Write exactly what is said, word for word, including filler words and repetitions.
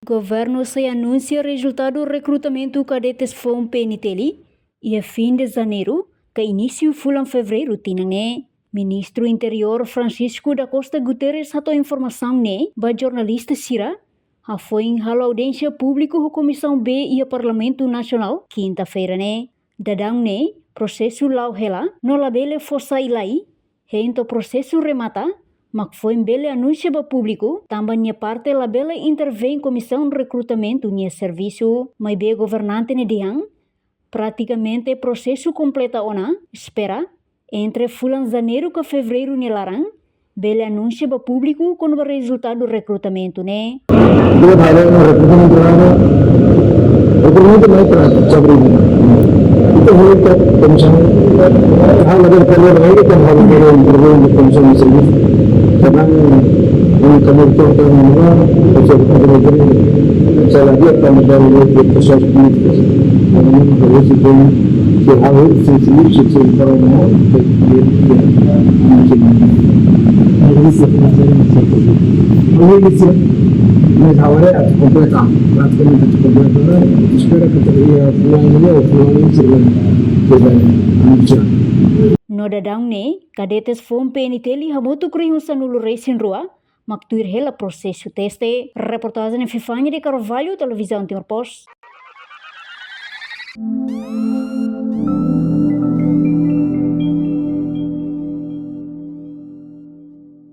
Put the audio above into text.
Governu sei anunsia rezultadu rekrutamentu kadetes foun P N T L iha fin de Janeiru ka inísiu fulan Fevereiru tinan ne'e. Ministru Interiór Francisco da Costa Guterres hato'o informasaun ne'e ba jornalista sira hafoin halo audiénsia públiku ho Komisaun B iha Parlamentu Nasionál, kinta-feira ne'e. Daudaun ne'e, prosesu la'o hela no labele fó sai lai hein to'o prosesu remata, mak foin bele anunsia ba públiku, tanba nia parte labele intervein Komisaun Rekrutamentu nia servisu. Maibé governante ne'e dehan, pratikamente prosesu kompleta ona, espera entre fulan Janeiru ka Fevereiru nia laran bele anunsia ba públiku kona-ba rezultadu rekrutamentu ne'e. Dia pada rekrutamentu ne'e, rekrutamentu ne'e para cabri. Itu hal itu komisaun. Hal ada kalau lain kan hal ada yang perlu komisaun servisu. Karena ini kami itu kan apa, saya lagi akan dari proses politik. Ini dari sisi hal itu sisi para mau. Mas agora atu kompleta, pratikamente atu kompleta, espera que tenha fulano ou fulano que vai anunciar. No daudaun ne'e, kadetes foun P N T L hamutuk rihun sanulu-resin-rua mak tuir hela prosesu teste. Reportajen Fifania de Carvalho, Televizaun Timor Post.